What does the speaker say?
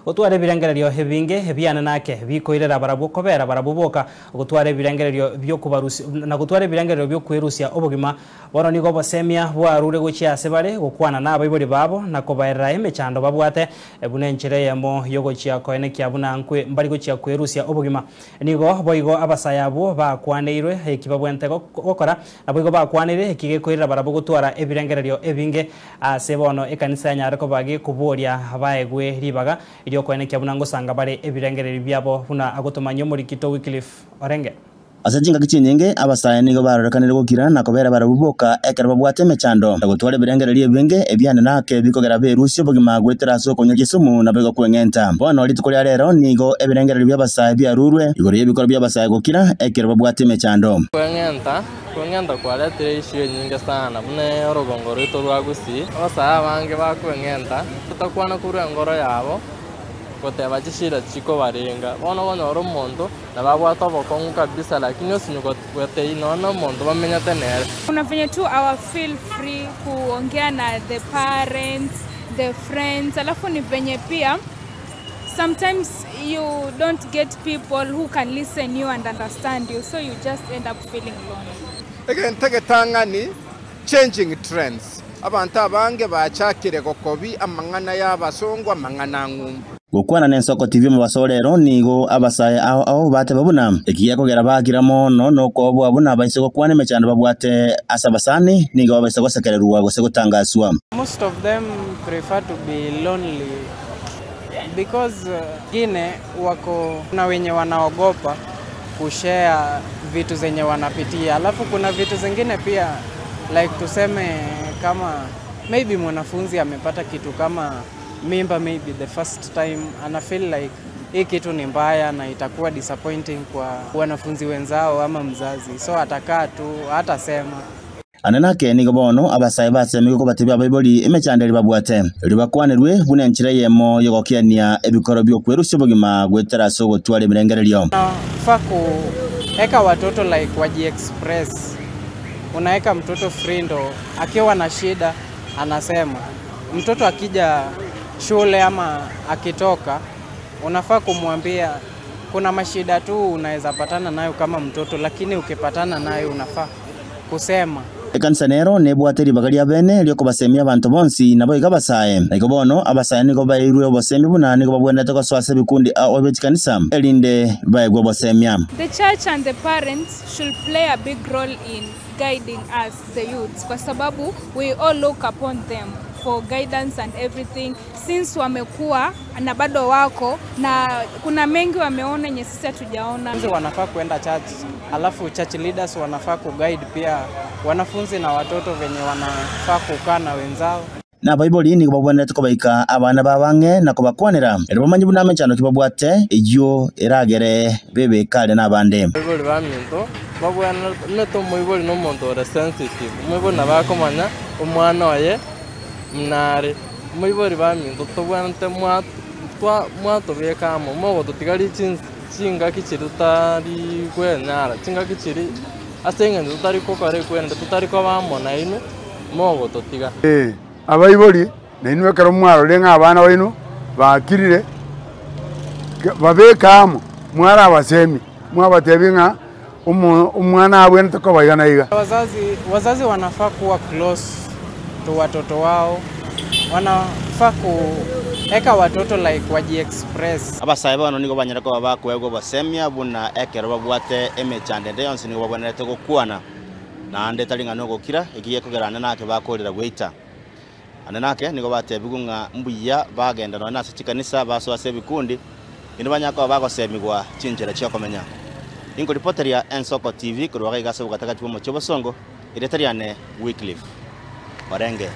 Gotwara ebirengererio ebinge ebiane nake bikoirera barabwo kobera barabwo boka, gotwara ebirengererio bi'okobarusia na gotwara ebirengererio bi'okwerusia obogima. Bono nigo obosemia bwarure gochia ase bare gokwana nabaibori babo na kobaerera emechando babwate buna enchera eyemo y'ogochia koenekia buna nkwe mbari gochia kwerusia obogima. Nigo boigo abasae abwo bakwaneirwe eki babwenerete gokora, naboigo bakwaneire eki gekoirera barabwo gotwara ebirengererio ebinge. Ase bono ekanisa yanyare koba gekoboria baegwe ribaga ri'okoenekia buna ngosanga bare ebirengererio biabo buna agotomanyia omorikito Wycliffe orenge. Ase chingaki chinyinge abasae nigo barorekanire gokira na kobera barabwo boka ekero babwate emechando, na gotwara ebirengererio ebinge ebiane nake bikogera berusie obogima goetera ase okonywa chisumu naboigo kweng'enta. Bono rituko ria rero nigo ebirengererio bi'abasae biarurwe igoro y'ebikorwa bi'abasae gokira ekero babwate emechando. Kweng'enta, Kweng'enta kwaretire issue enyinge sana buna orogongo rwaito rwa Gusii. Abasae abange bakweng'enta totakwana korwa engoro yabo goteba chishida chikobarenga. Bono okonyora omonto nabo abwate obokong'u kabisa lakini osinye gotei nonya na omonto bamenyete nere. Kuna venye tu hawa feel free kuongea na the parents, the friends, alafu ni venye pia sometimes you don't get people who can listen you and understand you so you just end up feeling lonely. Egento egetang'ani, changing trends, abanto abange bachakire gokobi amang'ana y'abasongo amang'ana a ng'umbu. Gokwana n'Ensoko TV omobaso o rero nigo abasae ao ao bateba buna eki gekogera bakira mono nokoboa buna baise gokwana emechando babwate ase abasani nigo babaisa gosekererwa gose gotangaswa. Most of them prefer to be lonely because wengine wako na wenye wanaogopa kushare vitu zenye wanapitia, alafu kuna vitu zingine pia like tuseme kama maybe mwanafunzi amepata kitu kama mimba maybe the first time ana feel like hii kitu ni mbaya na itakuwa disappointing kwa wanafunzi wenzao ama mzazi, so atakaa tu hatasema. Ande nake nigo bono abasae basemigwe kobatebia abaibori emechando eria babwate, erio bakwanerwe buna enchera eyemo y'ogokiania ebikoro bi'okwerusia obogima goetera ase ogotwara ebirengererio. Unafaa kueka watoto like wajiexpress. Unaeka mtoto free ndo akiwa na shida anasema. Mtoto akija shule ama akitoka unafaa kumwambia kuna mashida tu unaweza patana nayo kama mtoto, lakini ukipatana nayo unafaa kusema. Ekanisa nero nebwate ribaga ria bene riokobasemia abanto bonsi naboigo abasae. Na igo bono abasae nigo baeirwe obosemi buna nigo babwenerete gosoa ase ebikundi ao bie chikanisa, erinde baegwe obosemia. The church and the parents should play a big role in guiding us the youths kwa sababu we all look upon them for guidance and everything since wamekuwa na bado wako na kuna mengi wameona yenye sisi hatujaona. Wanafunzi wanafaa kuenda church, alafu church leaders wanafaa kuguide pia wanafunzi na watoto venye wanafaa kukaa na wenzao. Na abaibori nigo babwenerete kobaika abana babo ang'e na kobakwanera, erio bamanye buna emechando ki babwate, eyio eragere bebeke are nabande. Abaibori baminto babwenerete, omanyete omoibori na omonto ore sensitive, omoibori nabo akomanya omwana oye buna are. Omoibori baminto tobwenerete mwatobeka amo, mogototigaria chingaki chiria totari kwenyara, chingaki chiria ase eng'encho totari gokora ekwenerete, totari koba amo nainwe, mogototiga. Abaibori, nainwe ekero mwarorire ng'a abana baino bakirire, babeke amo, mwarabasemie, mwabatebie ng'a omwana abwenerete koba iga na iga. Wazazi, wazazi wanafaa kuwa close to watoto wao, wanafaa kueka watoto like wajiexpress. Abasae bono nigo banyare koba bakoegwa obosemia buna ekero babwate emechando ende yonsi nigo babwenerete gokwana, naende tari ng'a nogokira, eki gekogera ande nake bakorera goita. Ande nake nigo batebigwe ng'a mbuya bagenda nonya nase chikanisa basoe ase ebikundi, naende banyare koba bagosemigwa chinchera chi'okomenya. Ninkoripoteria Ensoko TV korwa iga ase obogatagati bw'omochie o Bosongo, erieta riane Wycliffe Orenge.